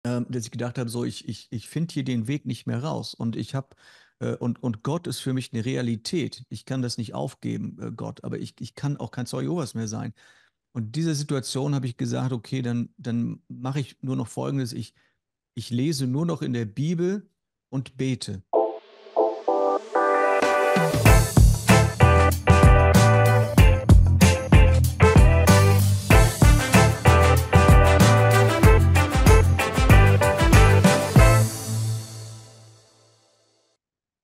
dass ich gedacht habe, so, ich finde hier den Weg nicht mehr raus. Und Gott ist für mich eine Realität. Ich kann das nicht aufgeben, Gott, aber ich kann auch kein Zeuge Jehovas mehr sein. Und in dieser Situation habe ich gesagt, okay, dann mache ich nur noch Folgendes. Ich lese nur noch in der Bibel und bete.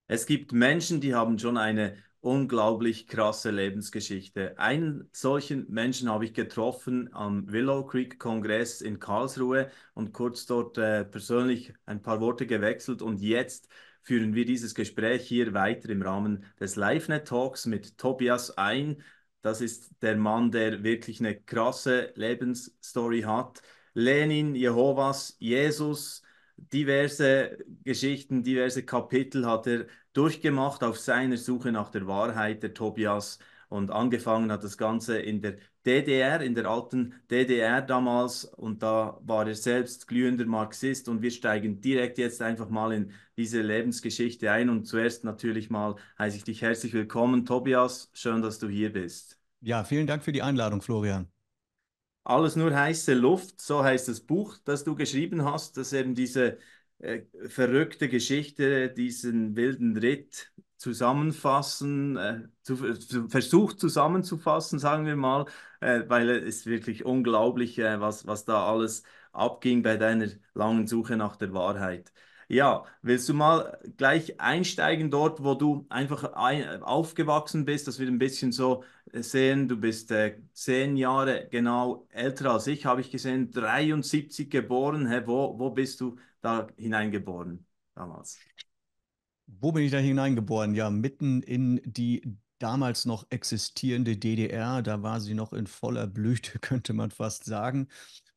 Es gibt Menschen, die haben schon eine unglaublich krasse Lebensgeschichte. Einen solchen Menschen habe ich getroffen am Willow Creek Kongress in Karlsruhe und kurz dort persönlich ein paar Worte gewechselt. Und jetzt führen wir dieses Gespräch hier weiter im Rahmen des LiveNet Talks mit Tobias Ein. Das ist der Mann, der wirklich eine krasse Lebensstory hat. Lenin, Jehovas, Jesus, diverse Geschichten, diverse Kapitel hat er durchgemacht auf seiner Suche nach der Wahrheit, der Tobias. Und angefangen hat das Ganze in der DDR, in der alten DDR damals. Und da war er selbst glühender Marxist. Und wir steigen direkt jetzt einfach mal in diese Lebensgeschichte ein. Und zuerst natürlich mal heiße ich dich herzlich willkommen, Tobias. Schön, dass du hier bist. Ja, vielen Dank für die Einladung, Florian. Alles nur heiße Luft, so heißt das Buch, das du geschrieben hast, das eben diese verrückte Geschichte, diesen wilden Ritt zusammenfassen, versucht zusammenzufassen, sagen wir mal, weil es ist wirklich unglaublich, was da alles abging bei deiner langen Suche nach der Wahrheit. Ja, willst du mal gleich einsteigen dort, wo du einfach aufgewachsen bist, dass wir ein bisschen so sehen, du bist 10 Jahre genau älter als ich, habe ich gesehen, 73 geboren. Hä, wo bist du da hineingeboren damals? Wo bin ich da hineingeboren? Ja, mitten in die damals noch existierende DDR. Da war sie noch in voller Blüte, könnte man fast sagen.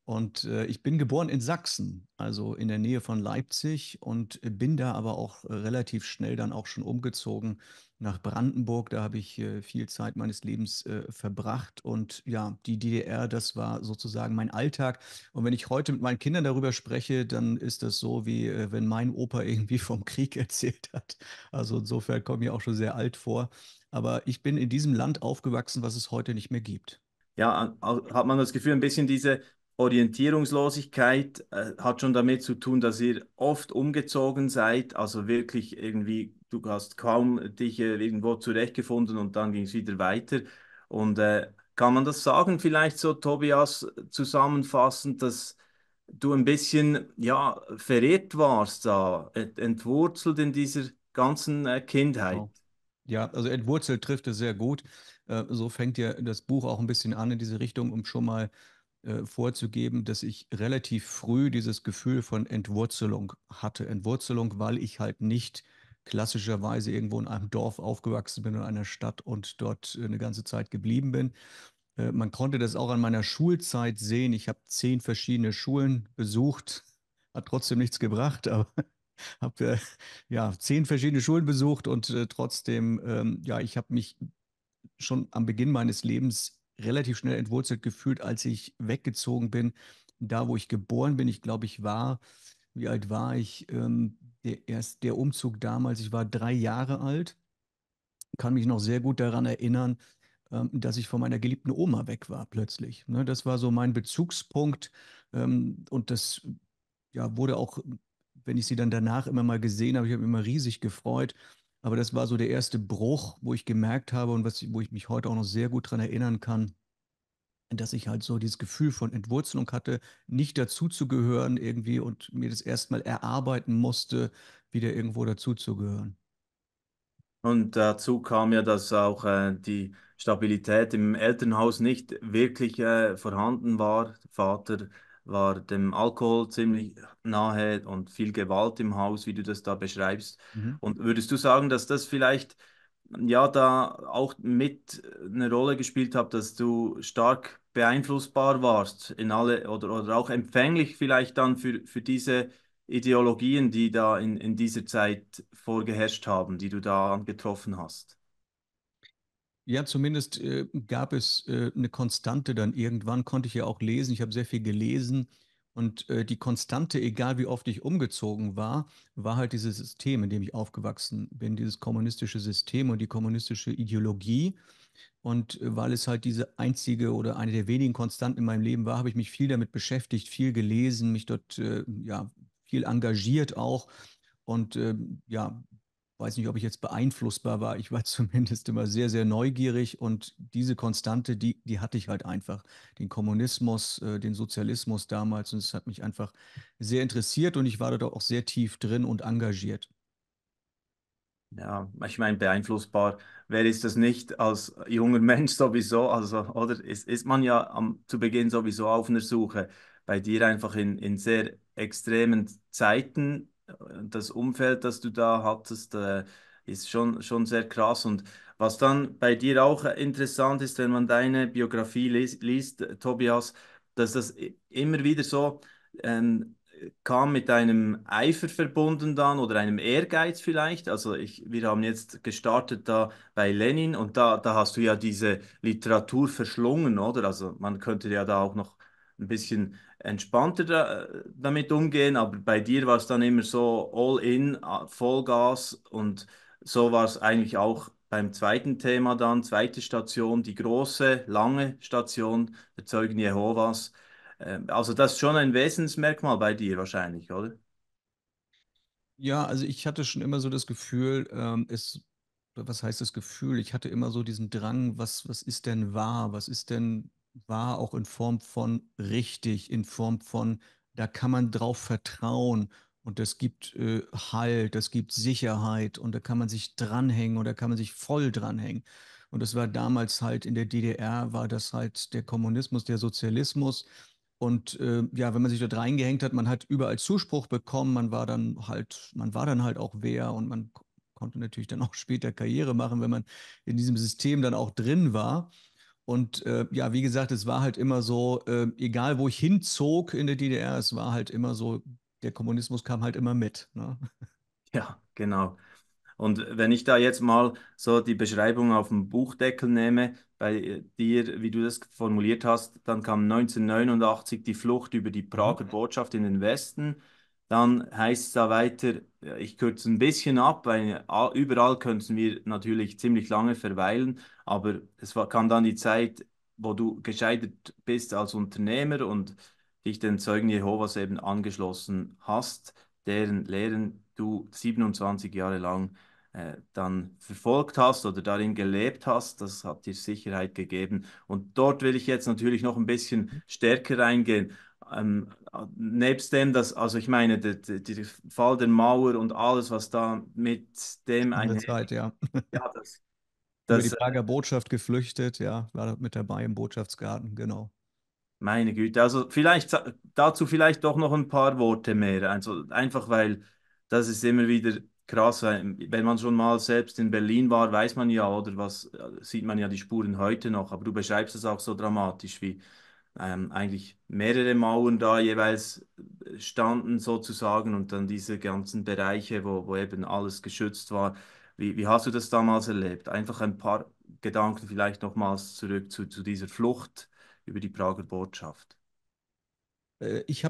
Und ich bin geboren in Sachsen, also in der Nähe von Leipzig und bin da aber auch relativ schnell dann auch schon umgezogen nach Brandenburg. Da habe ich viel Zeit meines Lebens verbracht. Und ja, die DDR, das war sozusagen mein Alltag. Und wenn ich heute mit meinen Kindern darüber spreche, dann ist das so, wie wenn mein Opa irgendwie vom Krieg erzählt hat. Also insofern komme ich auch schon sehr alt vor. Aber ich bin in diesem Land aufgewachsen, was es heute nicht mehr gibt. Ja, hat man das Gefühl, ein bisschen diese Orientierungslosigkeit hat schon damit zu tun, dass ihr oft umgezogen seid, also wirklich irgendwie, du hast kaum dich irgendwo zurechtgefunden und dann ging es wieder weiter. Und kann man das sagen, vielleicht so, Tobias, zusammenfassend, dass du ein bisschen, ja, verirrt warst da, entwurzelt in dieser ganzen Kindheit? Genau. Ja, also entwurzelt trifft es sehr gut. So fängt ja das Buch auch ein bisschen an in diese Richtung, um schon mal vorzugeben, dass ich relativ früh dieses Gefühl von Entwurzelung hatte. Entwurzelung, weil ich halt nicht klassischerweise irgendwo in einem Dorf aufgewachsen bin, in einer Stadt und dort eine ganze Zeit geblieben bin. Man konnte das auch an meiner Schulzeit sehen. Ich habe 10 verschiedene Schulen besucht, hat trotzdem nichts gebracht, aber habe ja 10 verschiedene Schulen besucht und trotzdem, ja, ich habe mich schon am Beginn meines Lebens relativ schnell entwurzelt gefühlt, als ich weggezogen bin, da wo ich geboren bin. Ich glaube, wie alt war ich? Der Umzug damals, ich war 3 Jahre alt, kann mich noch sehr gut daran erinnern, dass ich von meiner geliebten Oma weg war plötzlich. Ne, das war so mein Bezugspunkt und das ja, wurde auch, wenn ich sie dann danach immer mal gesehen habe, ich habe mich immer riesig gefreut. Aber das war so der erste Bruch, wo ich gemerkt habe und wo ich mich heute auch noch sehr gut daran erinnern kann, dass ich halt so dieses Gefühl von Entwurzelung hatte, nicht dazuzugehören irgendwie und mir das erstmal erarbeiten musste, wieder irgendwo dazuzugehören. Und dazu kam ja, dass auch die Stabilität im Elternhaus nicht wirklich vorhanden war. Der Vater war dem Alkohol ziemlich nahe und viel Gewalt im Haus, wie du das da beschreibst. Mhm. Und würdest du sagen, dass das vielleicht ja da auch mit eine Rolle gespielt hat, dass du stark beeinflussbar warst in alle oder auch empfänglich vielleicht dann für diese Ideologien, die da in dieser Zeit vorgeherrscht haben, die du da getroffen hast? Ja, zumindest gab es eine Konstante dann irgendwann, konnte ich ja auch lesen. Ich habe sehr viel gelesen Und die Konstante, egal wie oft ich umgezogen war, war halt dieses System, in dem ich aufgewachsen bin, dieses kommunistische System und die kommunistische Ideologie. Und weil es halt diese einzige oder eine der wenigen Konstanten in meinem Leben war, habe ich mich viel damit beschäftigt, viel gelesen, mich dort ja viel engagiert auch. Und ja, weiß nicht, ob ich jetzt beeinflussbar war. Ich war zumindest immer sehr, sehr neugierig und diese Konstante, die hatte ich halt einfach. Den Kommunismus, den Sozialismus damals und es hat mich einfach sehr interessiert und ich war dort auch sehr tief drin und engagiert. Ja, ich meine, beeinflussbar. Wer ist das nicht als junger Mensch sowieso? Also, oder ist man ja zu Beginn sowieso auf einer Suche. Bei dir einfach in sehr extremen Zeiten. Das Umfeld, das du da hattest, ist schon sehr krass. Und was dann bei dir auch interessant ist, wenn man deine Biografie liest, Tobias, dass das immer wieder so ähm, kam mit einem Eifer verbunden dann oder einem Ehrgeiz vielleicht. Also wir haben jetzt gestartet da bei Lenin und da hast du ja diese Literatur verschlungen, oder? Also man könnte ja da auch noch ein bisschen entspannter damit umgehen, aber bei dir war es dann immer so all in, Vollgas und so war es eigentlich auch beim zweiten Thema dann, zweite Station, die große, lange Station der Zeugen Jehovas. Also das ist schon ein Wesensmerkmal bei dir wahrscheinlich, oder? Ja, also ich hatte schon immer so das Gefühl, was heißt das Gefühl? Ich hatte immer so diesen Drang, was ist denn wahr? Was ist denn wahr auch in Form von richtig, in Form von, da kann man drauf vertrauen und das gibt Halt, das gibt Sicherheit und da kann man sich dranhängen und da kann man sich voll dranhängen. Und das war damals halt in der DDR, war das halt der Kommunismus, der Sozialismus. Und ja, wenn man sich dort reingehängt hat, man hat überall Zuspruch bekommen, man war dann halt auch wer und man konnte natürlich dann auch später Karriere machen, wenn man in diesem System dann auch drin war. Und ja, wie gesagt, es war halt immer so, egal wo ich hinzog in der DDR, es war halt immer so, der Kommunismus kam halt immer mit. Ne? Ja, genau. Und wenn ich da jetzt mal so die Beschreibung auf dem Buchdeckel nehme, bei dir, wie du das formuliert hast, dann kam 1989 die Flucht über die Mhm. Prager Botschaft in den Westen. Dann heißt es da weiter, ich kürze ein bisschen ab, weil überall könnten wir natürlich ziemlich lange verweilen, aber kam dann die Zeit, wo du gescheitert bist als Unternehmer und dich den Zeugen Jehovas eben angeschlossen hast, deren Lehren du 27 Jahre lang dann verfolgt hast oder darin gelebt hast. Das hat dir Sicherheit gegeben. Und dort will ich jetzt natürlich noch ein bisschen stärker reingehen. Nebst dem, dass, also ich meine, der Fall der Mauer und alles, was da mit dem Spannende einher, Zeit, ja. ja, Über die das Prager Botschaft geflüchtet, ja, war dort mit dabei im Botschaftsgarten, genau. Meine Güte, also dazu vielleicht doch noch ein paar Worte mehr. Also einfach weil das ist immer wieder krass, weil, wenn man schon mal selbst in Berlin war, weiß man ja, oder was, sieht man ja die Spuren heute noch. Aber du beschreibst es auch so dramatisch, wie eigentlich mehrere Mauern da jeweils standen sozusagen und dann diese ganzen Bereiche, wo eben alles geschützt war. Wie hast du das damals erlebt? Einfach ein paar Gedanken vielleicht nochmals zurück zu dieser Flucht über die Prager Botschaft. Ich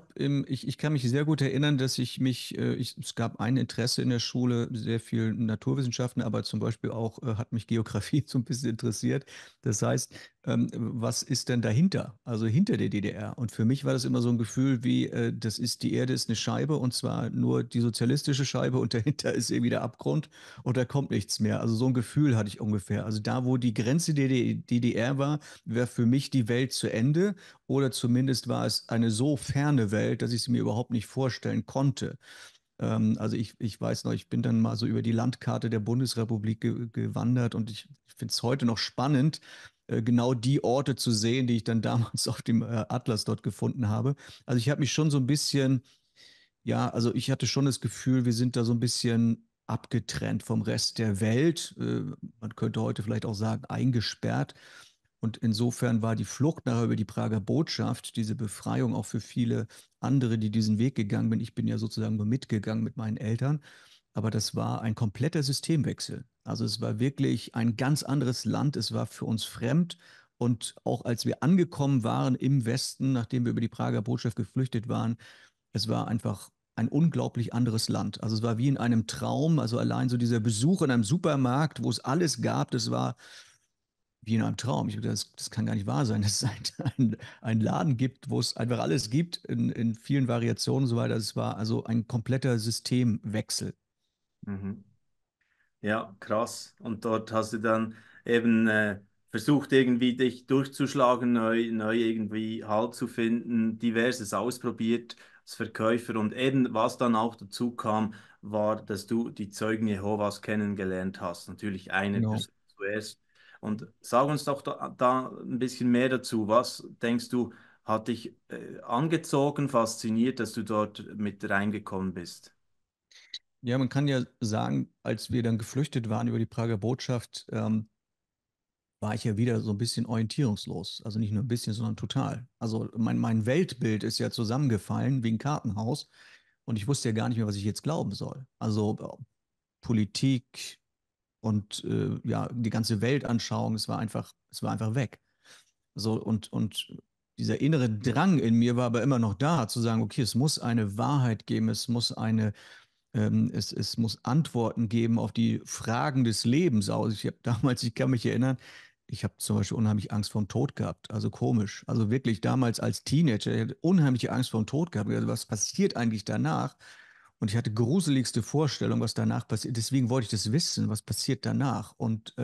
kann mich sehr gut erinnern, dass es gab ein Interesse in der Schule, sehr viel Naturwissenschaften, aber zum Beispiel auch hat mich Geografie so ein bisschen interessiert. Das heißt, was ist denn dahinter? Also hinter der DDR? Und für mich war das immer so ein Gefühl wie, die Erde ist eine Scheibe und zwar nur die sozialistische Scheibe und dahinter ist irgendwie der Abgrund und da kommt nichts mehr. Also so ein Gefühl hatte ich ungefähr. Also da, wo die Grenze der DDR war, wäre für mich die Welt zu Ende. Oder zumindest war es eine so ferne Welt, dass ich sie mir überhaupt nicht vorstellen konnte. Also ich weiß noch, ich bin dann mal so über die Landkarte der Bundesrepublik gewandert und ich finde es heute noch spannend, genau die Orte zu sehen, die ich dann damals auf dem Atlas dort gefunden habe. Also ich habe mich schon so ein bisschen, ja, also ich hatte schon das Gefühl, wir sind da so ein bisschen abgetrennt vom Rest der Welt. Man könnte heute vielleicht auch sagen, eingesperrt. Und insofern war die Flucht nachher über die Prager Botschaft, diese Befreiung auch für viele andere, die diesen Weg gegangen sind. Ich bin ja sozusagen nur mitgegangen mit meinen Eltern, aber das war ein kompletter Systemwechsel. Also es war wirklich ein ganz anderes Land, es war für uns fremd Und auch als wir angekommen waren im Westen, nachdem wir über die Prager Botschaft geflüchtet waren, es war einfach ein unglaublich anderes Land. Also es war wie in einem Traum. Also allein so dieser Besuch in einem Supermarkt, wo es alles gab, das war wie in einem Traum. Ich dachte, das kann gar nicht wahr sein, dass es ein Laden gibt, wo es einfach alles gibt in vielen Variationen und so weiter. Es war also ein kompletter Systemwechsel. Mhm. Ja, krass. Und dort hast du dann eben versucht, irgendwie dich durchzuschlagen, neu irgendwie Halt zu finden, diverses ausprobiert als Verkäufer. Und eben, was dann auch dazu kam, war, dass du die Zeugen Jehovas kennengelernt hast. Natürlich eine Genau. Person zuerst. Und sag uns doch da ein bisschen mehr dazu. Was denkst du, hat dich angezogen, fasziniert, dass du dort mit reingekommen bist? Ja, man kann ja sagen, als wir dann geflüchtet waren über die Prager Botschaft, war ich ja wieder so ein bisschen orientierungslos. Also nicht nur ein bisschen, sondern total. Also mein Weltbild ist ja zusammengefallen wie ein Kartenhaus und ich wusste ja gar nicht mehr, was ich jetzt glauben soll. Also Politik und ja, die ganze Weltanschauung, es war einfach weg. So, und dieser innere Drang in mir war aber immer noch da, zu sagen, okay, es muss eine Wahrheit geben, es muss Antworten geben auf die Fragen des Lebens aus. Ich habe damals, ich kann mich erinnern, ich habe zum Beispiel unheimlich Angst vorm Tod gehabt. Also komisch. Also wirklich damals als Teenager, ich hatte unheimliche Angst vorm Tod gehabt. Also was passiert eigentlich danach? Und ich hatte gruseligste Vorstellungen, was danach passiert. Deswegen wollte ich das wissen, was passiert danach. Und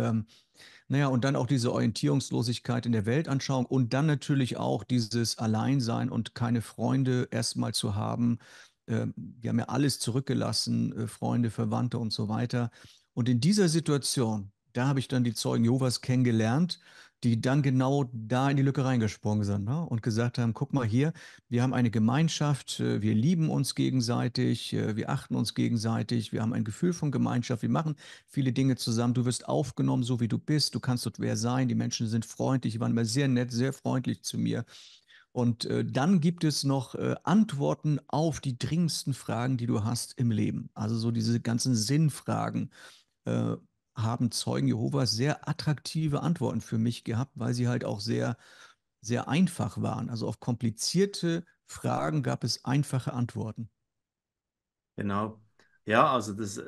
naja, und dann auch diese Orientierungslosigkeit in der Weltanschauung und dann natürlich auch dieses Alleinsein und keine Freunde erstmal zu haben. Wir haben ja alles zurückgelassen, Freunde, Verwandte und so weiter. Und in dieser Situation, da habe ich dann die Zeugen Jehovas kennengelernt, die dann genau da in die Lücke reingesprungen sind, ne? Und gesagt haben, guck mal hier, wir haben eine Gemeinschaft, wir lieben uns gegenseitig, wir achten uns gegenseitig, wir haben ein Gefühl von Gemeinschaft, wir machen viele Dinge zusammen. Du wirst aufgenommen, so wie du bist. Du kannst dort wer sein. Die Menschen sind freundlich, die waren immer sehr nett, sehr freundlich zu mir. Und dann gibt es noch Antworten auf die dringendsten Fragen, die du hast im Leben. Also so diese ganzen Sinnfragen äh, haben Zeugen Jehovas sehr attraktive Antworten für mich gehabt, weil sie halt auch sehr einfach waren. Also auf komplizierte Fragen gab es einfache Antworten. Genau. Ja, also das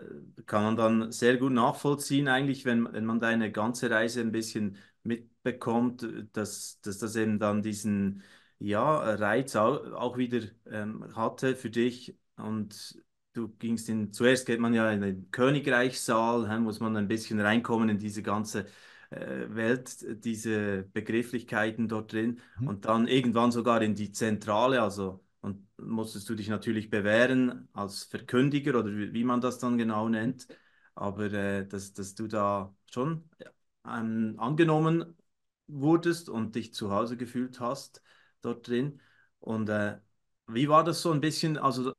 kann man dann sehr gut nachvollziehen, eigentlich, wenn man deine ganze Reise ein bisschen mitbekommt, dass das eben dann diesen ja, Reiz auch wieder hatte für dich. Und du gingst zuerst geht man ja in den Königreichssaal, muss man ein bisschen reinkommen in diese ganze Welt, diese Begrifflichkeiten dort drin Mhm. und dann irgendwann sogar in die Zentrale, also und musstest du dich natürlich bewähren als Verkündiger oder wie man das dann genau nennt, aber dass du da schon angenommen wurdest und dich zu Hause gefühlt hast dort drin. Und wie war das so ein bisschen, also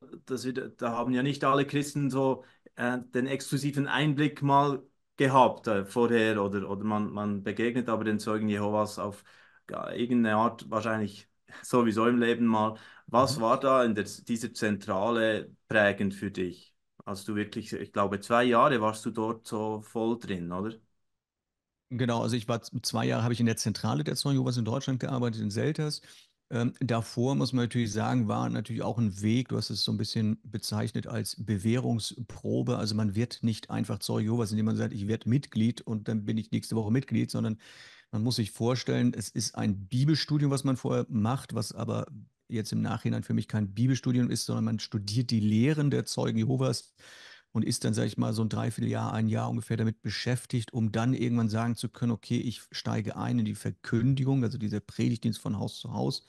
da haben ja nicht alle Christen so den exklusiven Einblick mal gehabt vorher oder man begegnet aber den Zeugen Jehovas auf ja, irgendeine Art wahrscheinlich sowieso im Leben mal. Was Mhm. war da in dieser Zentrale prägend für dich? Als du wirklich, ich glaube, 2 Jahre warst du dort so voll drin, oder? Genau, also ich war 2 Jahre, habe ich in der Zentrale der Zeugen Jehovas in Deutschland gearbeitet, in Selters. Davor muss man natürlich sagen, war natürlich auch ein Weg, du hast es so ein bisschen bezeichnet als Bewährungsprobe. Also man wird nicht einfach Zeuge Jehovas, indem man sagt, ich werde Mitglied und dann bin ich nächste Woche Mitglied, sondern man muss sich vorstellen, es ist ein Bibelstudium, was man vorher macht, was aber jetzt im Nachhinein für mich kein Bibelstudium ist, sondern man studiert die Lehren der Zeugen Jehovas und ist dann, sage ich mal, so ein Dreivierteljahr, ein Jahr ungefähr damit beschäftigt, um dann irgendwann sagen zu können, okay, ich steige ein in die Verkündigung, also dieser Predigtdienst von Haus zu Haus.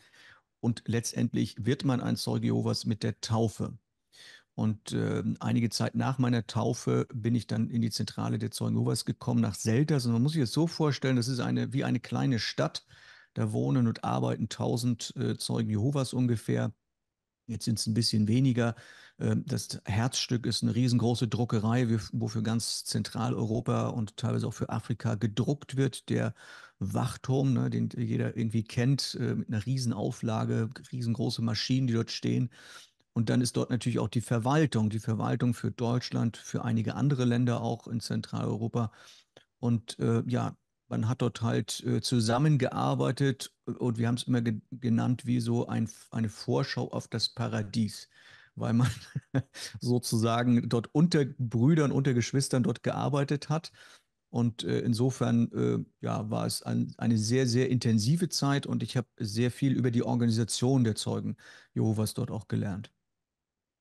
Und letztendlich wird man ein Zeuge Jehovas mit der Taufe. Und einige Zeit nach meiner Taufe bin ich dann in die Zentrale der Zeugen Jehovas gekommen, nach Selters. Und man muss sich das so vorstellen, das ist wie eine kleine Stadt. Da wohnen und arbeiten 1000 Zeugen Jehovas ungefähr. Jetzt sind es ein bisschen weniger. Das Herzstück ist eine riesengroße Druckerei, wo für ganz Zentraleuropa und teilweise auch für Afrika gedruckt wird. Der Wachturm, ne, den jeder irgendwie kennt, mit einer Riesenauflage, riesengroße Maschinen, die dort stehen. Und dann ist dort natürlich auch die Verwaltung für Deutschland, für einige andere Länder auch in Zentraleuropa. Und ja, man hat dort halt zusammengearbeitet und wir haben es immer genannt wie so eine Vorschau auf das Paradies, weil man sozusagen dort unter Brüdern, unter Geschwistern dort gearbeitet hat. Und insofern ja, war es eine sehr, sehr intensive Zeit und ich habe sehr viel über die Organisation der Zeugen Jehovas dort auch gelernt.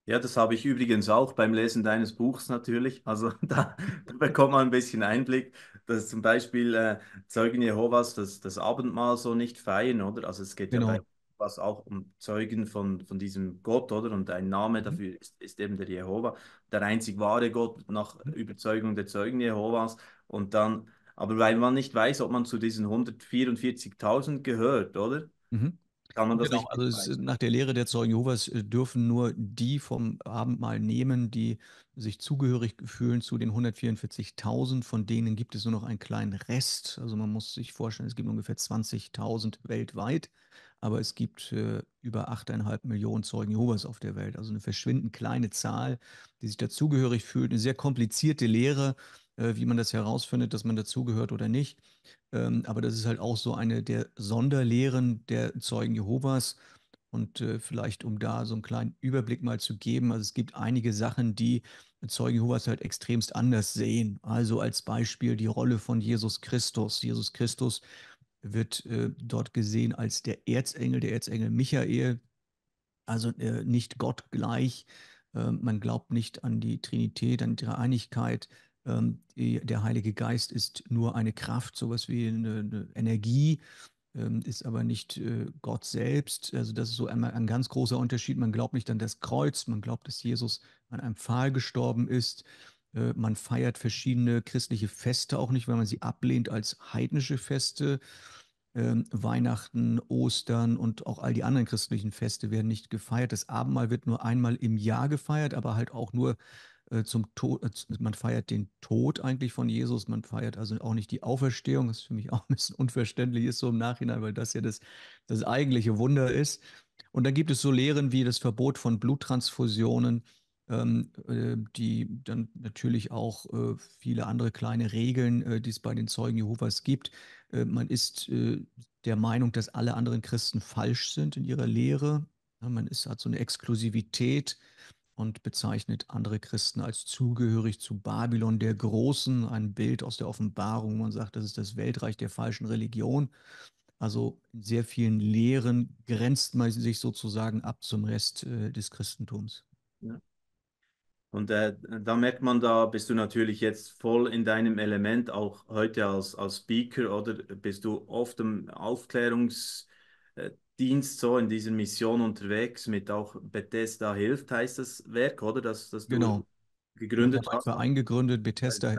Ja, das habe ich übrigens auch beim Lesen deines Buchs natürlich. Also da bekommt man ein bisschen Einblick, dass zum Beispiel Zeugen Jehovas das Abendmahl so nicht feiern, oder? Also es geht ja bei Genau. was auch um Zeugen von diesem Gott, oder? Und ein Name Mhm. dafür ist eben der Jehova, der einzig wahre Gott nach Mhm. Überzeugung der Zeugen Jehovas. Und dann, aber weil man nicht weiß, ob man zu diesen 144.000 gehört, oder? Mhm. Kann man das Genau, nicht also beweisen. nach der Lehre der Zeugen Jehovas dürfen nur die vom Abendmahl nehmen, die sich zugehörig fühlen zu den 144.000. Von denen gibt es nur noch einen kleinen Rest. Also man muss sich vorstellen, es gibt ungefähr 20.000 weltweit, aber es gibt über 8,5 Millionen Zeugen Jehovas auf der Welt. Also eine verschwindend kleine Zahl, die sich dazugehörig fühlt. Eine sehr komplizierte Lehre, wie man das herausfindet, dass man dazugehört oder nicht. Aber das ist halt auch so eine der Sonderlehren der Zeugen Jehovas. Und vielleicht, um da so einen kleinen Überblick mal zu geben, also es gibt einige Sachen, die Zeugen Jehovas halt extremst anders sehen. Also als Beispiel die Rolle von Jesus Christus. Jesus Christus wird dort gesehen als der Erzengel Michael, also nicht Gott gleich. Man glaubt nicht an die Trinität, an die Dreieinigkeit. Der Heilige Geist ist nur eine Kraft, sowas wie eine Energie, ist aber nicht Gott selbst. Also das ist so einmal ein ganz großer Unterschied. Man glaubt nicht an das Kreuz, man glaubt, dass Jesus an einem Pfahl gestorben ist. Man feiert verschiedene christliche Feste auch nicht, weil man sie ablehnt als heidnische Feste. Weihnachten, Ostern und auch all die anderen christlichen Feste werden nicht gefeiert. Das Abendmahl wird nur einmal im Jahr gefeiert, aber halt auch nur zum Tod. Man feiert den Tod eigentlich von Jesus. Man feiert also auch nicht die Auferstehung. Das ist für mich auch ein bisschen unverständlich ist so im Nachhinein, weil das ja das eigentliche Wunder ist. Und dann gibt es so Lehren wie das Verbot von Bluttransfusionen, die dann natürlich auch viele andere kleine Regeln, die es bei den Zeugen Jehovas gibt. Man ist der Meinung, dass alle anderen Christen falsch sind in ihrer Lehre. Ja, hat so eine Exklusivität und bezeichnet andere Christen als zugehörig zu Babylon der Großen, ein Bild aus der Offenbarung. Man sagt, das ist das Weltreich der falschen Religion. Also in sehr vielen Lehren grenzt man sich sozusagen ab zum Rest des Christentums. Ja. Und da merkt man, da bist du natürlich jetzt voll in deinem Element, auch heute als Speaker, oder bist du oft im Aufklärungsdienst so in dieser Mission unterwegs, mit auch Bethesda hilft, heißt das Werk, oder? Das du Genau. Ja, wir haben gegründet einen hast. Verein gegründet, Bethesda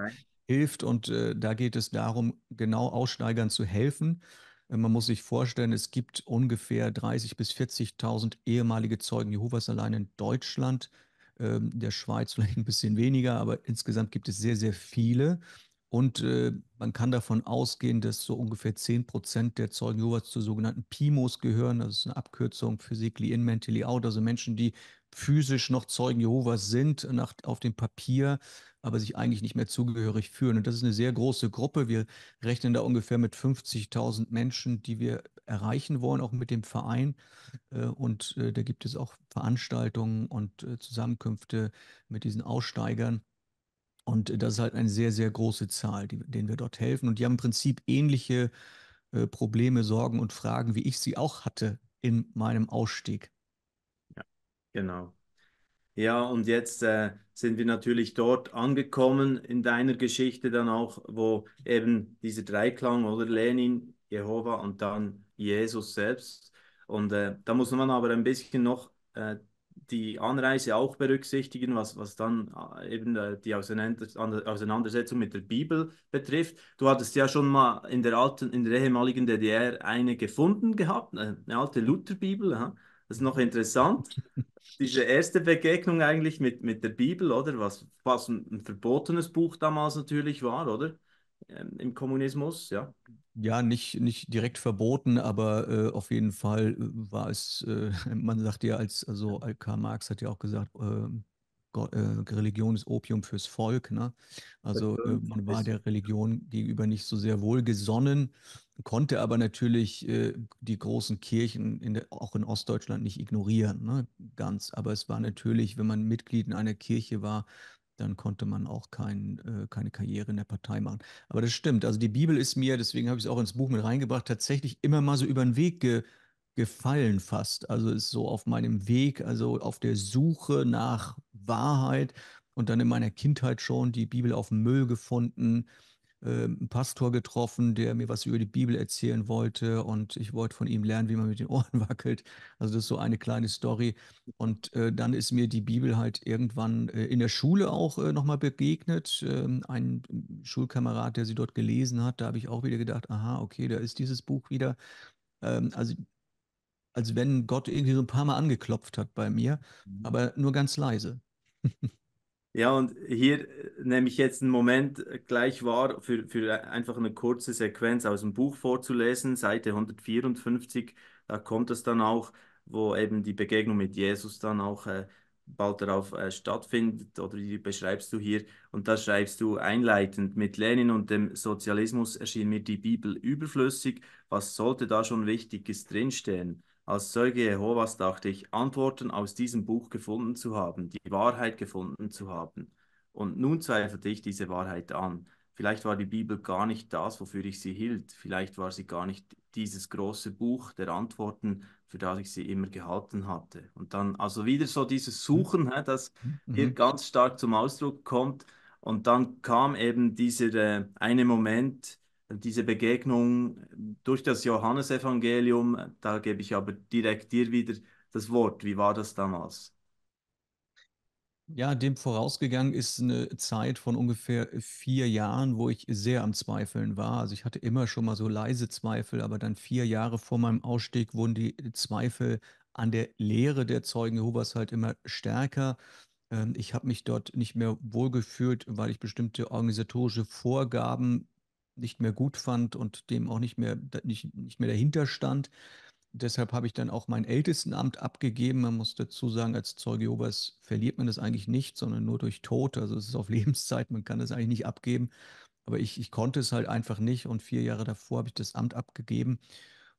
hilft und da geht es darum, genau Aussteigern zu helfen. Man muss sich vorstellen, es gibt ungefähr 30.000 bis 40.000 ehemalige Zeugen Jehovas allein in Deutschland, der Schweiz vielleicht ein bisschen weniger, aber insgesamt gibt es sehr, sehr viele. Und man kann davon ausgehen, dass so ungefähr 10% der Zeugen Jehovas zu sogenannten PIMOs gehören. Das ist eine Abkürzung Physically in, Mentally out, also Menschen, die physisch noch Zeugen Jehovas sind auf dem Papier, aber sich eigentlich nicht mehr zugehörig fühlen. Und das ist eine sehr große Gruppe. Wir rechnen da ungefähr mit 50.000 Menschen, die wir erreichen wollen, auch mit dem Verein. Und da gibt es auch Veranstaltungen und Zusammenkünfte mit diesen Aussteigern. Und das ist halt eine sehr, sehr große Zahl, denen wir dort helfen. Und die haben im Prinzip ähnliche Probleme, Sorgen und Fragen, wie ich sie auch hatte in meinem Ausstieg. Ja, genau. Ja, und jetzt sind wir natürlich dort angekommen in deiner Geschichte dann auch, wo eben dieser Dreiklang oder Lenin, Jehova und dann Jesus selbst. Und da muss man aber ein bisschen noch die Anreise auch berücksichtigen, was dann eben die Auseinandersetzung mit der Bibel betrifft. Du hattest ja schon mal in der ehemaligen DDR eine gefunden gehabt, eine alte Lutherbibel. Ja? Das ist noch interessant, diese erste Begegnung eigentlich mit der Bibel, oder? Was fast ein verbotenes Buch damals natürlich war, oder? Im Kommunismus, ja. Ja, nicht direkt verboten, aber auf jeden Fall war es, man sagt ja, also Karl Marx hat ja auch gesagt, Religion ist Opium fürs Volk, ne? Das Also stimmt. man war der Religion gegenüber nicht so sehr wohlgesonnen, konnte aber natürlich die großen Kirchen auch in Ostdeutschland nicht ignorieren, ne? Ganz. Aber es war natürlich, wenn man Mitglied in einer Kirche war, dann konnte man auch keine Karriere in der Partei machen. Aber das stimmt. Also die Bibel ist mir, deswegen habe ich es auch ins Buch mit reingebracht, tatsächlich immer mal so über den Weg gefallen fast. Also ist so auf meinem Weg, also auf der Suche nach Wahrheit und dann in meiner Kindheit schon die Bibel auf dem Müll gefunden, einen Pastor getroffen, der mir was über die Bibel erzählen wollte und ich wollte von ihm lernen, wie man mit den Ohren wackelt. Also das ist so eine kleine Story. Und dann ist mir die Bibel halt irgendwann in der Schule auch nochmal begegnet. Ein Schulkamerad, der sie dort gelesen hat, da habe ich auch wieder gedacht, aha, okay, da ist dieses Buch wieder. Also als wenn Gott irgendwie so ein paar Mal angeklopft hat bei mir, aber nur ganz leise. Ja, und hier nehme ich jetzt einen Moment gleich wahr, für einfach eine kurze Sequenz aus dem Buch vorzulesen, Seite 154, da kommt es dann auch, wo eben die Begegnung mit Jesus dann auch bald darauf stattfindet, oder die beschreibst du hier, und da schreibst du einleitend, mit Lenin und dem Sozialismus erschien mir die Bibel überflüssig, was sollte da schon Wichtiges drinstehen? Als Zeuge Jehovas dachte ich, Antworten aus diesem Buch gefunden zu haben, die Wahrheit gefunden zu haben. Und nun zweifelte ich diese Wahrheit an. Vielleicht war die Bibel gar nicht das, wofür ich sie hielt. Vielleicht war sie gar nicht dieses große Buch der Antworten, für das ich sie immer gehalten hatte. Und dann also wieder so dieses Suchen, das hier Mhm. ganz stark zum Ausdruck kommt. Und dann kam eben dieser eine Moment, diese Begegnung durch das Johannesevangelium, da gebe ich aber direkt dir wieder das Wort. Wie war das damals? Ja, dem vorausgegangen ist eine Zeit von ungefähr 4 Jahren, wo ich sehr am Zweifeln war. Also ich hatte immer schon mal so leise Zweifel, aber dann 4 Jahre vor meinem Ausstieg wurden die Zweifel an der Lehre der Zeugen Jehovas halt immer stärker. Ich habe mich dort nicht mehr wohlgefühlt, weil ich bestimmte organisatorische Vorgaben nicht mehr gut fand und dem auch nicht mehr dahinter stand. Deshalb habe ich dann auch mein Ältestenamt abgegeben. Man muss dazu sagen, als Zeuge Jehovas verliert man das eigentlich nicht, sondern nur durch Tod. Also es ist auf Lebenszeit, man kann das eigentlich nicht abgeben. Aber ich konnte es halt einfach nicht und 4 Jahre davor habe ich das Amt abgegeben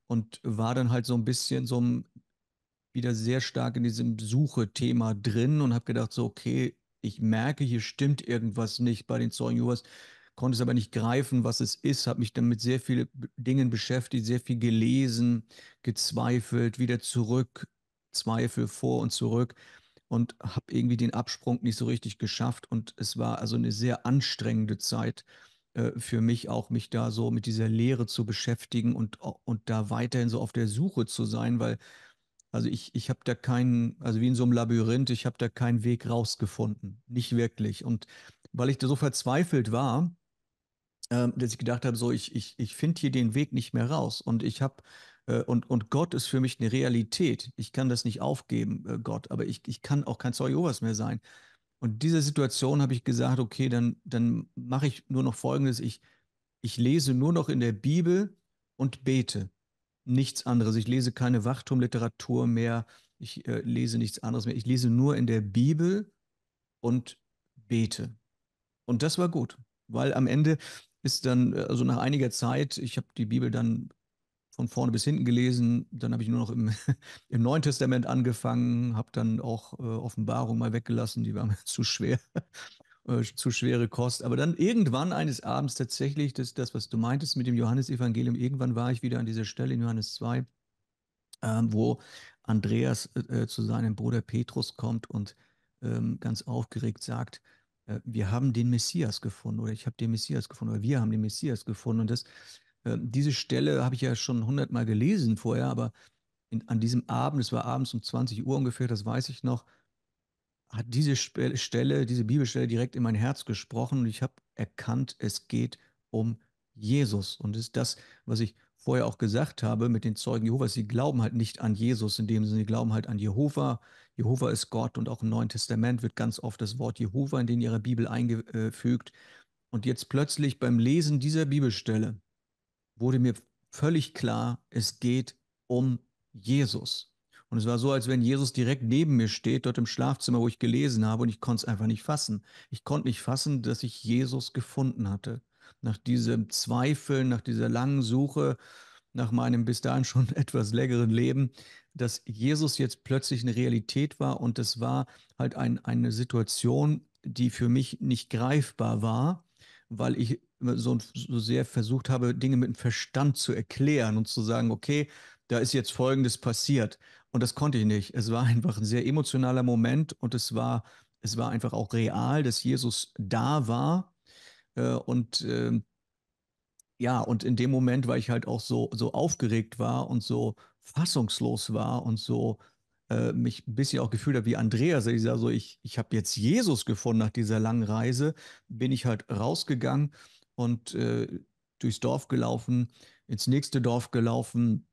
und war dann halt so ein bisschen wieder sehr stark in diesem Suche-Thema drin und habe gedacht, so, okay, ich merke, hier stimmt irgendwas nicht bei den Zeugen Jehovas, konnte es aber nicht greifen, was es ist, habe mich dann mit sehr vielen Dingen beschäftigt, sehr viel gelesen, gezweifelt, wieder zurück, Zweifel vor und zurück und habe irgendwie den Absprung nicht so richtig geschafft und es war also eine sehr anstrengende Zeit für mich auch, mich da so mit dieser Lehre zu beschäftigen und da weiterhin so auf der Suche zu sein, weil also ich habe da keinen, also wie in so einem Labyrinth, ich habe da keinen Weg rausgefunden. Nicht wirklich. Und weil ich da so verzweifelt war, dass ich gedacht habe, so ich finde hier den Weg nicht mehr raus. Und und Gott ist für mich eine Realität. Ich kann das nicht aufgeben, Gott, aber ich kann auch kein Zeuge Jehovas mehr sein. Und in dieser Situation habe ich gesagt, okay, dann mache ich nur noch Folgendes. Ich lese nur noch in der Bibel und bete. Nichts anderes. Ich lese keine Wachturmliteratur mehr. Ich lese nichts anderes mehr. Ich lese nur in der Bibel und bete. Und das war gut, weil am Ende ist dann, also nach einiger Zeit, ich habe die Bibel dann von vorne bis hinten gelesen, dann habe ich nur noch im Neuen Testament angefangen, habe dann auch Offenbarung mal weggelassen, die war mir zu schwer, zu schwere Kost. Aber dann irgendwann eines Abends tatsächlich, das, was du meintest mit dem Johannesevangelium, irgendwann war ich wieder an dieser Stelle in Johannes 2, wo Andreas zu seinem Bruder Petrus kommt und ganz aufgeregt sagt, wir haben den Messias gefunden oder ich habe den Messias gefunden oder wir haben den Messias gefunden. Und diese Stelle habe ich ja schon 100-mal gelesen vorher, aber an diesem Abend, es war abends um 20 Uhr ungefähr, das weiß ich noch, hat diese Stelle, diese Bibelstelle direkt in mein Herz gesprochen und ich habe erkannt, es geht um Jesus. Und es ist das, was ich vorher auch gesagt habe mit den Zeugen Jehovas. Sie glauben halt nicht an Jesus in dem Sinne, sie glauben halt an Jehova. Jehova ist Gott und auch im Neuen Testament wird ganz oft das Wort Jehova in ihrer Bibel eingefügt. Und jetzt plötzlich beim Lesen dieser Bibelstelle wurde mir völlig klar, es geht um Jesus. Und es war so, als wenn Jesus direkt neben mir steht, dort im Schlafzimmer, wo ich gelesen habe, und ich konnte es einfach nicht fassen. Ich konnte nicht fassen, dass ich Jesus gefunden hatte. Nach diesem Zweifeln, nach dieser langen Suche, nach meinem bis dahin schon etwas längeren Leben, dass Jesus jetzt plötzlich eine Realität war, und das war halt eine Situation, die für mich nicht greifbar war, weil ich so sehr versucht habe, Dinge mit dem Verstand zu erklären und zu sagen, okay, da ist jetzt Folgendes passiert. Und das konnte ich nicht. Es war einfach ein sehr emotionaler Moment, und es war einfach auch real, dass Jesus da war. Und ja, und in dem Moment, weil ich halt auch so aufgeregt war und so fassungslos war und so mich ein bisschen auch gefühlt habe wie Andreas, ich sage so, ich habe jetzt Jesus gefunden nach dieser langen Reise, bin ich halt rausgegangen und durchs Dorf gelaufen, ins nächste Dorf gelaufen,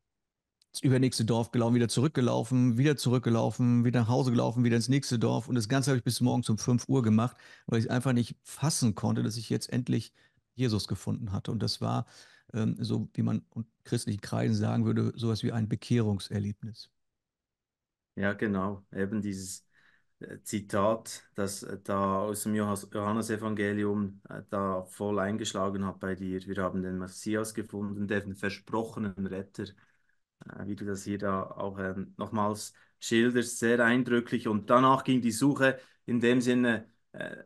ins übernächste Dorf gelaufen, wieder zurückgelaufen, wieder nach Hause gelaufen, wieder ins nächste Dorf. Und das Ganze habe ich bis morgens um 5 Uhr gemacht, weil ich einfach nicht fassen konnte, dass ich jetzt endlich Jesus gefunden hatte. Und das war, so wie man in christlichen Kreisen sagen würde, sowas wie ein Bekehrungserlebnis. Ja, genau. Eben dieses Zitat, das da aus dem Johannesevangelium da voll eingeschlagen hat bei dir. Wir haben den Messias gefunden, den versprochenen Retter, wie du das hier da auch nochmals schilderst, sehr eindrücklich. Und danach ging die Suche in dem Sinne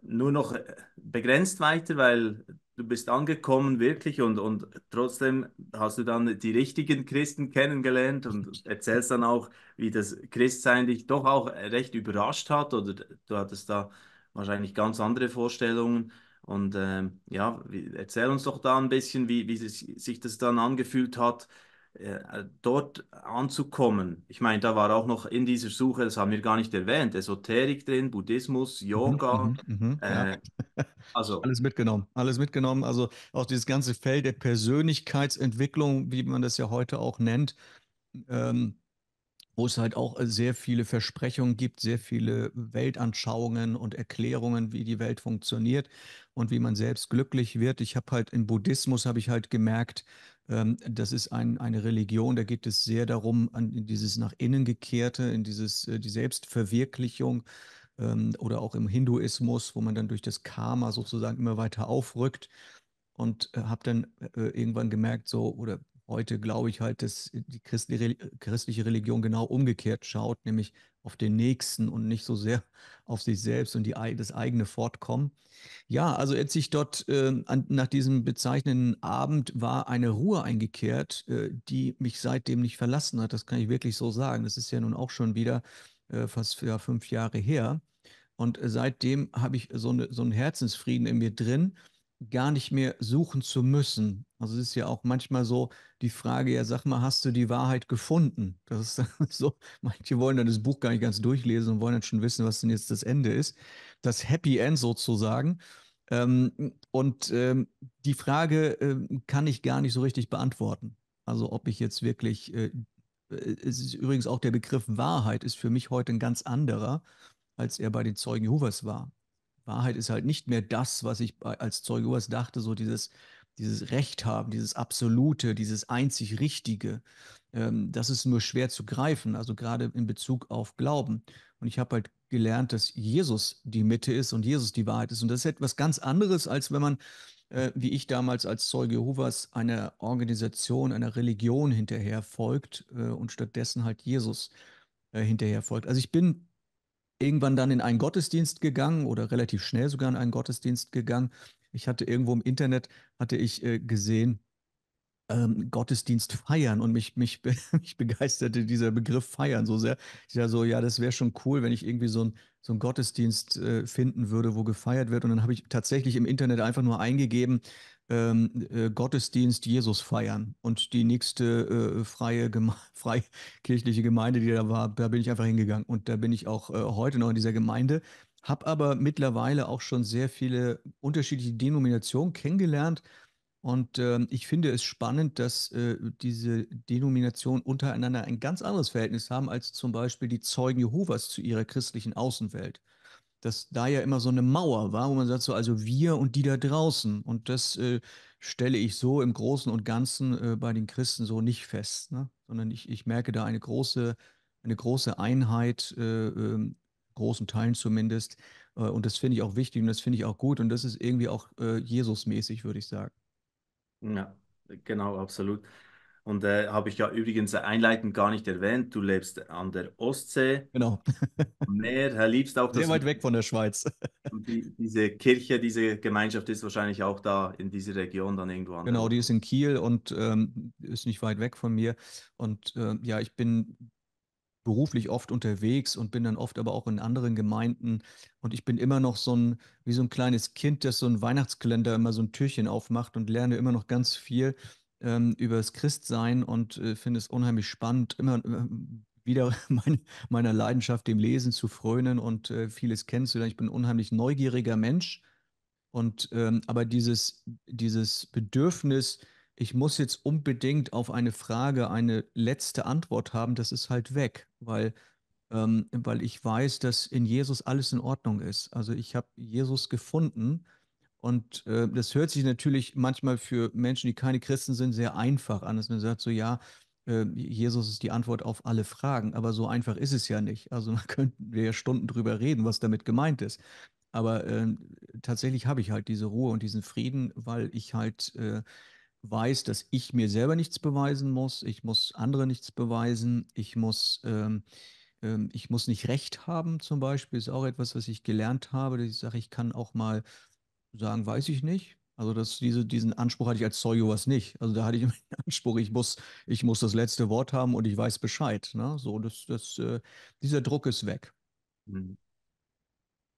nur noch begrenzt weiter, weil du bist angekommen wirklich und trotzdem hast du dann die richtigen Christen kennengelernt und erzählst dann auch, wie das Christsein dich doch auch recht überrascht hat oder du hattest da wahrscheinlich ganz andere Vorstellungen. Und ja, erzähl uns doch da ein bisschen, wie sich das dann angefühlt hat, dort anzukommen. Ich meine, da war auch noch in dieser Suche, das haben wir gar nicht erwähnt, Esoterik drin, Buddhismus, Mhm, Yoga. mhm, mhm, ja. Äh, also, Alles mitgenommen, alles mitgenommen. Also auch dieses ganze Feld der Persönlichkeitsentwicklung, wie man das ja heute auch nennt, ähm, wo es halt auch sehr viele Versprechungen gibt, sehr viele Weltanschauungen und Erklärungen, wie die Welt funktioniert und wie man selbst glücklich wird. Ich habe halt im Buddhismus habe ich halt gemerkt, das ist eine Religion, da geht es sehr darum, in dieses nach innen gekehrte, in die Selbstverwirklichung, oder auch im Hinduismus, wo man dann durch das Karma sozusagen immer weiter aufrückt, und habe dann irgendwann gemerkt, so, oder heute glaube ich halt, dass die christliche Religion genau umgekehrt schaut, nämlich auf den Nächsten und nicht so sehr auf sich selbst und das eigene Fortkommen. Ja, also als ich dort nach diesem bezeichnenden Abend war eine Ruhe eingekehrt, die mich seitdem nicht verlassen hat. Das kann ich wirklich so sagen. Das ist ja nun auch schon wieder fast ja, 5 Jahre her. Und seitdem habe ich so einen Herzensfrieden in mir drin, gar nicht mehr suchen zu müssen. Also es ist ja auch manchmal so die Frage, ja, sag mal, hast du die Wahrheit gefunden? Das ist dann so, manche wollen dann das Buch gar nicht ganz durchlesen und wollen dann schon wissen, was denn jetzt das Ende ist. Das Happy End sozusagen. Und die Frage kann ich gar nicht so richtig beantworten. Also ob ich jetzt wirklich, es ist übrigens auch der Begriff Wahrheit ist für mich heute ein ganz anderer, als er bei den Zeugen Jehovas war. Wahrheit ist halt nicht mehr das, was ich als Zeuge Jehovas dachte, so dieses Recht haben, dieses Absolute, dieses einzig Richtige. Das ist nur schwer zu greifen, also gerade in Bezug auf Glauben. Und ich habe halt gelernt, dass Jesus die Mitte ist und Jesus die Wahrheit ist. Und das ist etwas ganz anderes, als wenn man, wie ich damals als Zeuge Jehovas, einer Organisation, einer Religion hinterher folgt und stattdessen halt Jesus hinterher folgt. Also ich bin irgendwann dann in einen Gottesdienst gegangen oder relativ schnell sogar in einen Gottesdienst gegangen. Ich hatte irgendwo im Internet, hatte ich gesehen, Gottesdienst feiern, und mich begeisterte dieser Begriff feiern so sehr. Ich sage so, ja, das wäre schon cool, wenn ich irgendwie so einen Gottesdienst finden würde, wo gefeiert wird. Und dann habe ich tatsächlich im Internet einfach nur eingegeben, Gottesdienst Jesus feiern. Und die nächste freikirchliche Gemeinde, die da war, da bin ich einfach hingegangen. Und da bin ich auch heute noch in dieser Gemeinde, habe aber mittlerweile auch schon sehr viele unterschiedliche Denominationen kennengelernt, und ich finde es spannend, dass diese Denominationen untereinander ein ganz anderes Verhältnis haben als zum Beispiel die Zeugen Jehovas zu ihrer christlichen Außenwelt. Dass da ja immer so eine Mauer war, wo man sagt, so, also wir und die da draußen. Und das stelle ich so im Großen und Ganzen bei den Christen so nicht fest, ne? Sondern ich merke da eine große eine große Einheit, großen Teilen zumindest. Und das finde ich auch wichtig und das finde ich auch gut. Und das ist irgendwie auch Jesus-mäßig, würde ich sagen. Ja, genau, absolut. Und habe ich ja übrigens einleitend gar nicht erwähnt, du lebst an der Ostsee, Genau. am Meer, liebst auch Sehr das weit Meer. weg von der Schweiz. Und diese Kirche, diese Gemeinschaft ist wahrscheinlich auch da in dieser Region dann irgendwo an der Genau, die Ostsee. ist in Kiel und ist nicht weit weg von mir. Und ja, ich bin beruflich oft unterwegs und bin dann oft aber auch in anderen Gemeinden. Und ich bin immer noch so ein, wie so ein kleines Kind, das so ein Weihnachtskalender immer so ein Türchen aufmacht und lerne immer noch ganz viel über das Christsein und finde es unheimlich spannend, immer wieder meiner Leidenschaft, dem Lesen zu frönen und vieles kennenzulernen. Ich bin ein unheimlich neugieriger Mensch. Und aber dieses Bedürfnis, ich muss jetzt unbedingt auf eine Frage eine letzte Antwort haben, das ist halt weg, weil ich weiß, dass in Jesus alles in Ordnung ist. Also ich habe Jesus gefunden und das hört sich natürlich manchmal für Menschen, die keine Christen sind, sehr einfach an, dass man sagt so, ja, Jesus ist die Antwort auf alle Fragen, aber so einfach ist es ja nicht. Also da könnten wir ja Stunden drüber reden, was damit gemeint ist. Aber tatsächlich habe ich halt diese Ruhe und diesen Frieden, weil ich halt weiß, dass ich mir selber nichts beweisen muss. Ich muss andere nichts beweisen. Ich muss nicht recht haben, zum Beispiel. Ist auch etwas, was ich gelernt habe, dass ich sage, ich kann auch mal sagen, weiß ich nicht. Also diesen Anspruch hatte ich als Zeuge was nicht. Also da hatte ich immer den Anspruch, ich muss das letzte Wort haben und ich weiß Bescheid. Ne? So, dieser Druck ist weg. Mhm.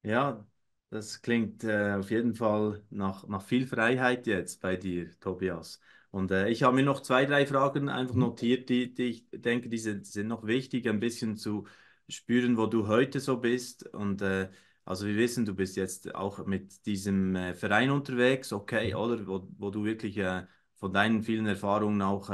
Ja, das klingt auf jeden Fall nach viel Freiheit jetzt bei dir, Tobias. Und ich habe mir noch zwei, drei Fragen einfach Mhm. notiert, die ich denke, die sind noch wichtig, ein bisschen zu spüren, wo du heute so bist. Und also wir wissen, du bist jetzt auch mit diesem Verein unterwegs, okay, Mhm. oder? Wo du wirklich von deinen vielen Erfahrungen auch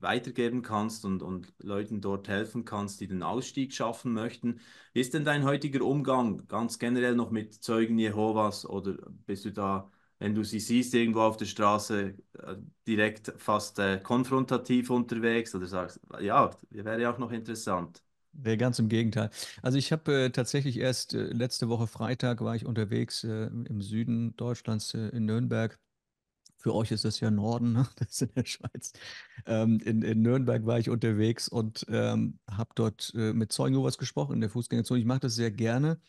weitergeben kannst und Leuten dort helfen kannst, die den Ausstieg schaffen möchten. Wie ist denn dein heutiger Umgang ganz generell noch mit Zeugen Jehovas oder bist du da, wenn du sie siehst irgendwo auf der Straße, direkt fast konfrontativ unterwegs oder sagst, ja, wäre ja auch noch interessant. Ganz im Gegenteil. Also ich habe tatsächlich erst letzte Woche Freitag war ich unterwegs im Süden Deutschlands in Nürnberg. Für euch ist das ja Norden, ne? Das ist in der Schweiz. In Nürnberg war ich unterwegs und habe dort mit Zeugen Jehovas gesprochen in der Fußgängerzone. Ich mache das sehr gerne,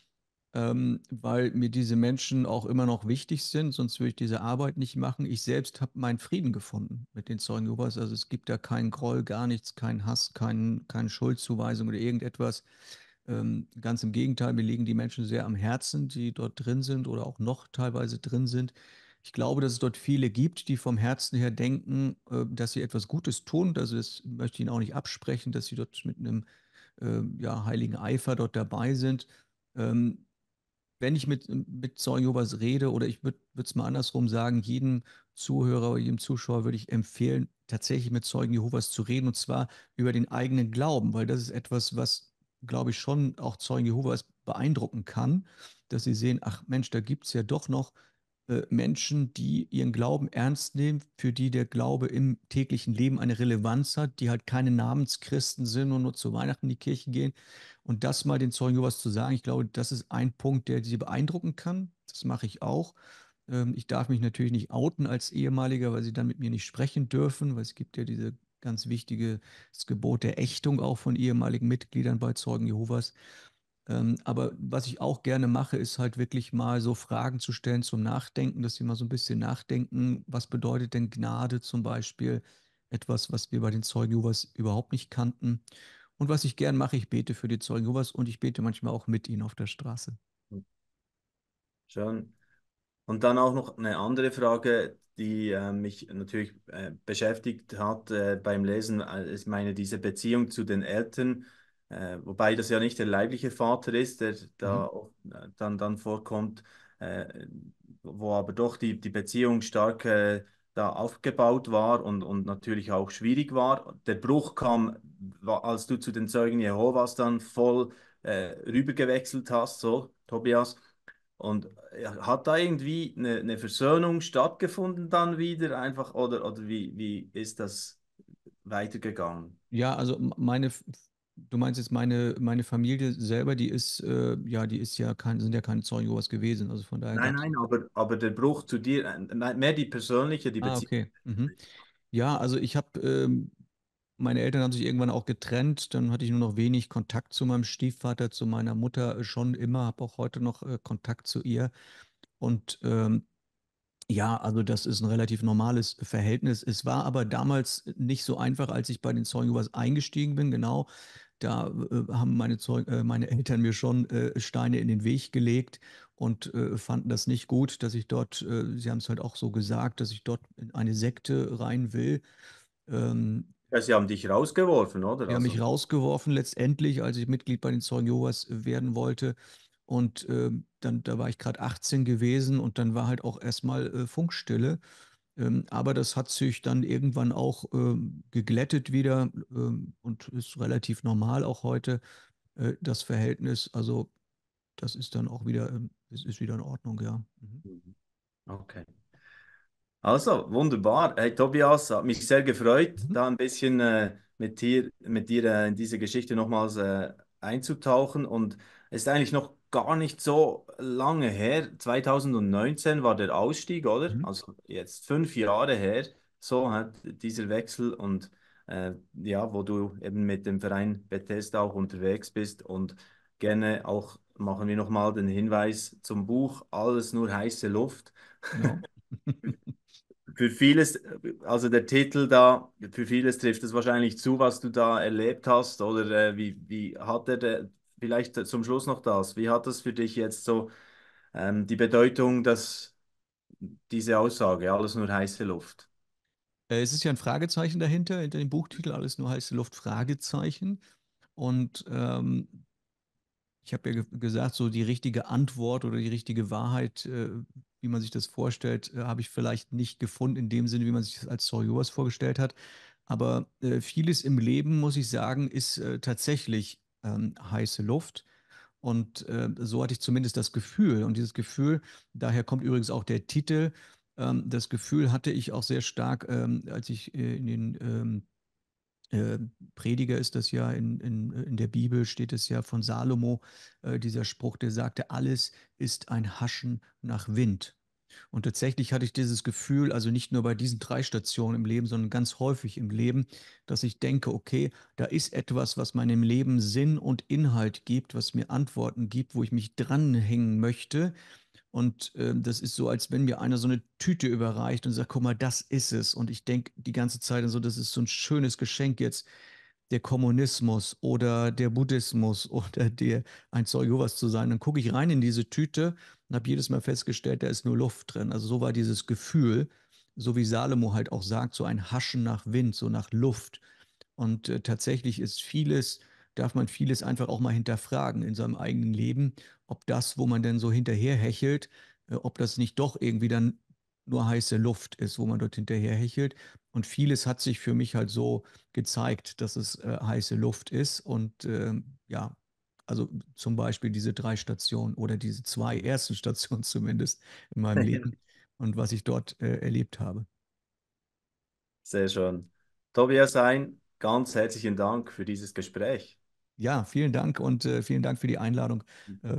weil mir diese Menschen auch immer noch wichtig sind, sonst würde ich diese Arbeit nicht machen. Ich selbst habe meinen Frieden gefunden mit den Zeugen Jehovas. Also es gibt da keinen Groll, gar nichts, keinen Hass, keine Schuldzuweisung oder irgendetwas. Ganz im Gegenteil, mir liegen die Menschen sehr am Herzen, die dort drin sind oder auch noch teilweise drin sind. Ich glaube, dass es dort viele gibt, die vom Herzen her denken, dass sie etwas Gutes tun. Also das möchte ich Ihnen auch nicht absprechen, dass sie dort mit einem ja, heiligen Eifer dort dabei sind. Ähm, Wenn ich mit Zeugen Jehovas rede, oder ich würde es mal andersrum sagen, jedem Zuhörer oder jedem Zuschauer würde ich empfehlen, tatsächlich mit Zeugen Jehovas zu reden, und zwar über den eigenen Glauben, weil das ist etwas, was, glaube ich, schon auch Zeugen Jehovas beeindrucken kann, dass sie sehen, ach Mensch, da gibt es ja doch noch Menschen, die ihren Glauben ernst nehmen, für die der Glaube im täglichen Leben eine Relevanz hat, die halt keine Namenschristen sind und nur zu Weihnachten in die Kirche gehen. Und das mal den Zeugen Jehovas zu sagen, ich glaube, das ist ein Punkt, der sie beeindrucken kann. Das mache ich auch. Ich darf mich natürlich nicht outen als Ehemaliger, weil sie dann mit mir nicht sprechen dürfen, weil es gibt ja diese ganz wichtige das Gebot der Ächtung auch von ehemaligen Mitgliedern bei Zeugen Jehovas. Aber was ich auch gerne mache, ist halt wirklich mal so Fragen zu stellen zum Nachdenken, dass sie mal so ein bisschen nachdenken, was bedeutet denn Gnade zum Beispiel? Etwas, was wir bei den Zeugen Jehovas überhaupt nicht kannten. Und was ich gern mache, ich bete für die Zeugen Jehovas und ich bete manchmal auch mit ihnen auf der Straße. Schön. Und dann auch noch eine andere Frage, die mich natürlich beschäftigt hat beim Lesen. Ich meine, diese Beziehung zu den Eltern, wobei das ja nicht der leibliche Vater ist, der Mhm. da dann vorkommt, äh, wo aber doch die Beziehung stark da aufgebaut war und natürlich auch schwierig war. Der Bruch kam, als du zu den Zeugen Jehovas dann voll rübergewechselt hast, so, Tobias. Und hat da irgendwie eine Versöhnung stattgefunden dann wieder einfach oder wie ist das weitergegangen? Ja, also du meinst jetzt meine Familie selber, die ist ja sind ja keine Zeugen Jehovas gewesen. Also von daher Nein, gab es. nein, aber der Bruch zu dir, mehr die persönliche, die Ah, Beziehung. okay. Mhm. Ja, also meine Eltern haben sich irgendwann auch getrennt. Dann hatte ich nur noch wenig Kontakt zu meinem Stiefvater, zu meiner Mutter schon immer, habe auch heute noch Kontakt zu ihr. Und ja, also das ist ein relativ normales Verhältnis. Es war aber damals nicht so einfach, als ich bei den Zeugen Jehovas eingestiegen bin. Genau, da haben meine Eltern mir schon Steine in den Weg gelegt und fanden das nicht gut, dass ich dort, sie haben es halt auch so gesagt, dass ich dort in eine Sekte rein will. Ähm, Ja, sie haben dich rausgeworfen, oder? Die haben mich Also, rausgeworfen letztendlich, als ich Mitglied bei den Zeugen Jehovas werden wollte. Und da war ich gerade 18 gewesen und dann war halt auch erstmal Funkstille. Aber das hat sich dann irgendwann auch geglättet wieder und ist relativ normal auch heute, das Verhältnis. Also das ist dann auch wieder, es ist wieder in Ordnung, ja. Mhm. mhm. Okay. Also, wunderbar. Hey, Tobias, hat mich sehr gefreut, Mhm. da ein bisschen mit dir in diese Geschichte nochmals einzutauchen. Und es ist eigentlich noch gar nicht so lange her. 2019 war der Ausstieg, oder? Mhm. Also jetzt 5 Jahre her, so hat dieser Wechsel und ja, wo du eben mit dem Verein Bethesda auch unterwegs bist und gerne auch machen wir nochmal den Hinweis zum Buch Alles nur heiße Luft. Genau. Für vieles, also der Titel da, für vieles trifft es wahrscheinlich zu, was du da erlebt hast, oder wie hat vielleicht zum Schluss noch das, wie hat das für dich jetzt so die Bedeutung, dass diese Aussage, alles nur heiße Luft? Es ist ja ein Fragezeichen dahinter, hinter dem Buchtitel, alles nur heiße Luft, Fragezeichen. Und ich habe ja gesagt, so die richtige Antwort oder die richtige Wahrheit, wie man sich das vorstellt, habe ich vielleicht nicht gefunden in dem Sinne, wie man sich das als Zeuge vorgestellt hat. Aber vieles im Leben, muss ich sagen, ist tatsächlich heiße Luft. Und so hatte ich zumindest das Gefühl. Und dieses Gefühl, daher kommt übrigens auch der Titel, das Gefühl hatte ich auch sehr stark, als ich in den äh, Prediger ist das ja, in der Bibel steht es ja von Salomo, dieser Spruch, der sagte, alles ist ein Haschen nach Wind. Und tatsächlich hatte ich dieses Gefühl, also nicht nur bei diesen 3 Stationen im Leben, sondern ganz häufig im Leben, dass ich denke, okay, da ist etwas, was meinem Leben Sinn und Inhalt gibt, was mir Antworten gibt, wo ich mich dranhängen möchte. Und das ist so, als wenn mir einer so eine Tüte überreicht und sagt, guck mal, das ist es. Und ich denke die ganze Zeit so, das ist so ein schönes Geschenk jetzt, der Kommunismus oder der Buddhismus oder ein Zeuge Jehovas zu sein. Dann gucke ich rein in diese Tüte und habe jedes Mal festgestellt, da ist nur Luft drin. Also so war dieses Gefühl, so wie Salomo halt auch sagt, so ein Haschen nach Wind, so nach Luft. Und tatsächlich darf man vieles einfach auch mal hinterfragen in seinem eigenen Leben, ob das, wo man denn so hinterher hechelt, ob das nicht doch irgendwie dann nur heiße Luft ist, wo man dort hinterher hechelt. Und vieles hat sich für mich halt so gezeigt, dass es heiße Luft ist. Und ja, also zum Beispiel diese 3 Stationen oder diese 2 ersten Stationen zumindest in meinem Leben und was ich dort erlebt habe. Sehr schön. Tobias Hein, ganz herzlichen Dank für dieses Gespräch. Ja, vielen Dank und vielen Dank für die Einladung,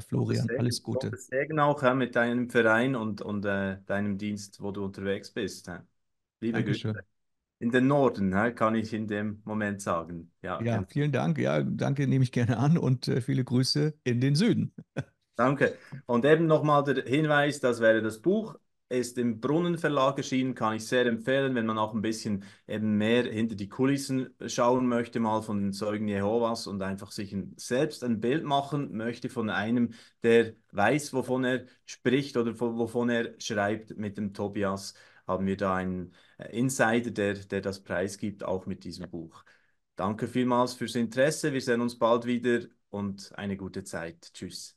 Florian. Alles Gute. Gottes Segen auch mit deinem Verein und deinem Dienst, wo du unterwegs bist. Liebe Grüße. Dankeschön. In den Norden, kann ich in dem Moment sagen. Ja, Ja, genau. vielen Dank. Ja, danke, nehme ich gerne an und viele Grüße in den Süden. Danke. Und eben nochmal der Hinweis, das wäre das Buch, ist im Brunnen Verlag erschienen, kann ich sehr empfehlen, wenn man auch ein bisschen eben mehr hinter die Kulissen schauen möchte, mal von den Zeugen Jehovas und einfach sich selbst ein Bild machen möchte von einem, der weiß, wovon er spricht oder wovon er schreibt. Mit dem Tobias haben wir da einen Insider, der das preisgibt, auch mit diesem Buch. Danke vielmals fürs Interesse. Wir sehen uns bald wieder und eine gute Zeit. Tschüss.